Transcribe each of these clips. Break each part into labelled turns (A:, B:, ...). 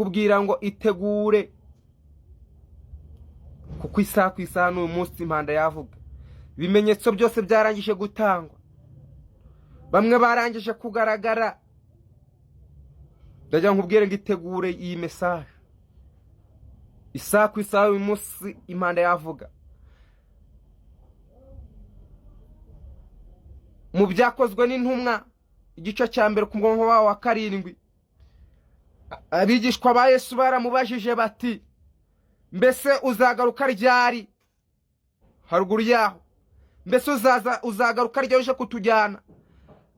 A: Ndakubwira ngo itegure, kuko isaha ku isaha n'uyu munsi impanda yavuga. Ibimenyetso byose byarangije gutangwa, bamwe barangije kugaragara. Ndagira nkubwire ngo itegure iyi message. Isaha ku isaha uyu munsi impanda yavuga. Mu Byakozwe n'Intumwa, igice cya 1 ku murongo wawo wa 7, abigishwa ba Yesu baramubajije bati: "Mbese uzagaruka ryari?" Haruguru yaho, "Mbese uzaza uzagaruka ryari uje kutujyana?"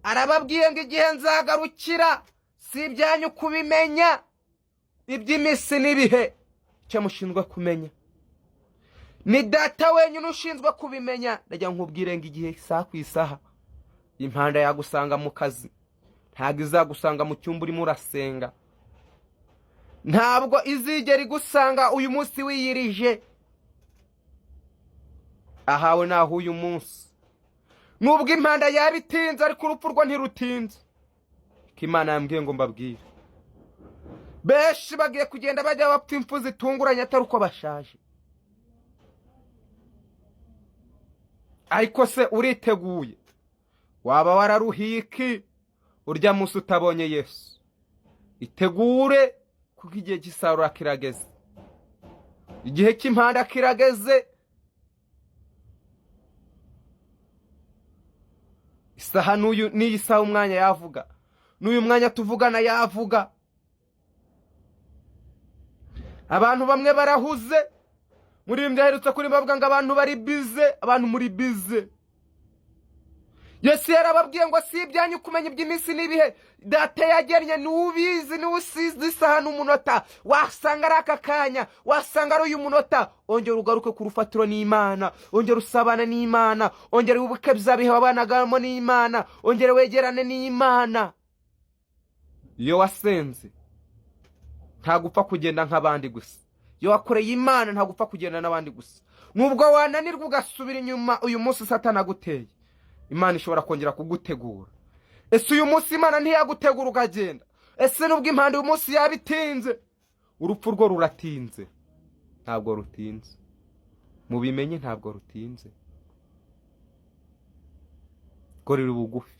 A: Arababwiye ngo: "Igihe nzagarukira si ibyanyu kubimenya, iby'iminsi n'ibihe. Icyo mushinzwe kumenya ni Data wenyine ushinzwe kubimenya." Ndagira nkubwire ngo igihe, isaha ku isaha, impanda yagusanga mu kazi, ntabwo izagusanga mu cyumba urimo urasenga, ntabwo izigera igusanga uyu munsi wiyirije ahawe. Naho uyu munsi nubwo impanda yaba itinze, ariko urupfu rwo ntirutinze. Ko Imana yambwiye ngo mbabwire, benshi bagiye kugenda bajya bapfa impfu zitunguranye, atari uko bashaje. Ariko se uriteguye? Waba wararuhiye iki urya munsi utabonye Yesu? Itegure, kuko igihe cy'isarura kirageze, igihe cy'impanda kirageze. Isaha n'uyu n'iyi saha umwanya yavuga, n'uyu mwanya tuvugana yavuga. Abantu bamwe barahuze. Muri ibi aherutse kuri bavuga ngo abantu bari busy, abantu muri busy. Yesu yarababwiye ngo: "Si ibyanyu kumenya iby'iminsi n'ibihe Data yagennye, niwe ubizi, niwe usize isaha n'umunota." Wasanga ari aka kanya, wasanga ari uyu munota. Ongera ugaruke ku rufatiro n'Imana, ongera usabane n'Imana, ongera wibuke bya bihe wabanagamo n'Imana, ongera wegerane n'Imana. Iyo wasenze ntabwo upfa kugenda nk'abandi gusa. Iyo wakoreye Imana ntabwo upfa kugenda n'abandi gusa. Nubwo wananirwa ugasubira inyuma uyu munsi, Satani aguteye, Imana ishobora kongera kugutegura. Ese uyu munsi Imana ntiyagutegura ukagenda? Ese nubwo impanda uyu munsi yaba itinze, urupfu rwo ruratinze? Ntabwo rutinze, mubimenye, ntabwo rutinze, rwo ruri bugufi.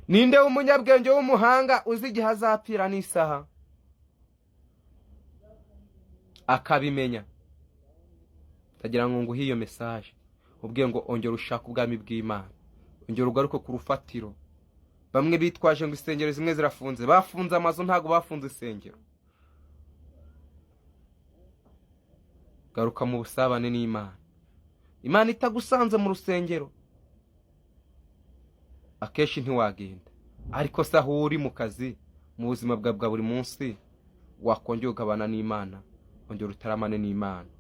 A: Ninde w'umunyabwenge w'umuhanga uzi igihe azapfira n'isaha akabimenya? Ndagira ngo nguhe iyo message, ubwiye ngo ongera ushake ubwami bw'Imana, ongera ugaruke ku rufatiro. Bamwe bitwaje ngo insengero zimwe zirafunze. Bafunze amazu, ntabwo bafunze insengero. Garuka mu busabane n'Imana. Imana itagusanze mu rusengero akenshi ntiwagenda, ariko se aho uri mu kazi, mu buzima bwawe bwa buri munsi, wakongera ukabana n'Imana, ongera utaramane n'Imana.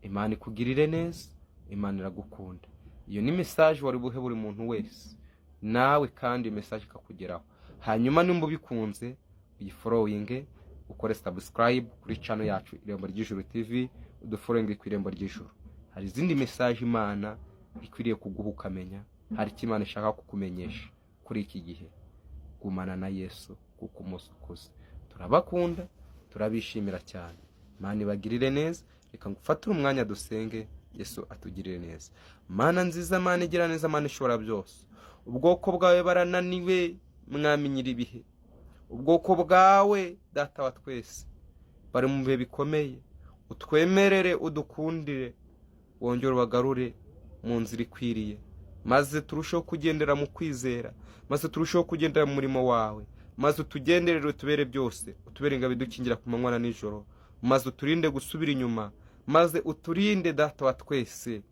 A: Imana ikugirire neza, Imana iragukunda. Iyo ni message wari buhe buri muntu wese, nawe kandi message ikakugeraho. Hanyuma nimba ubikunze, uyifollowinge, ukore subscribe kuri channel yacu Irembo ry'Ijuru TV, udufollowinge ku Irembo ry'Ijuru. Hari izindi message Imana ikwiriye kuguha ukamenya, hari icyo Imana ishaka kukumenyesha kuri iki gihe. Gumana na Yesu kuko umunsi ukuze. Turabakunda, turabishimira cyane. Imana ibagirire neza. Reka ngufatire umwanya dusenge, Yesu atugirire neza. Mana nziza, Mana igira neza, Mana ishobora byose, ubwoko bwawe barananiwe. Mwami nyir'ibihe, ubwoko bwawe, Data wa twese, bari mu bihe bikomeye. Utwemerere, udukundire, wongere ubagarure mu nzira ikwiriye, maze turusheho kugendera mu kwizera, maze turusheho kugendera mu murimo wawe, maze utugenderere, utubere byose, utubere ingabo idukingira ku manywa na nijoro, maze uturinde gusubira inyuma, maze uturinde, Data wa twese,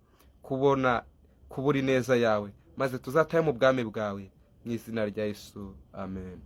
A: kubona kubura ineza yawe, maze tuzatahe mu bwami bwawe. Mu izina rya Yesu, amen.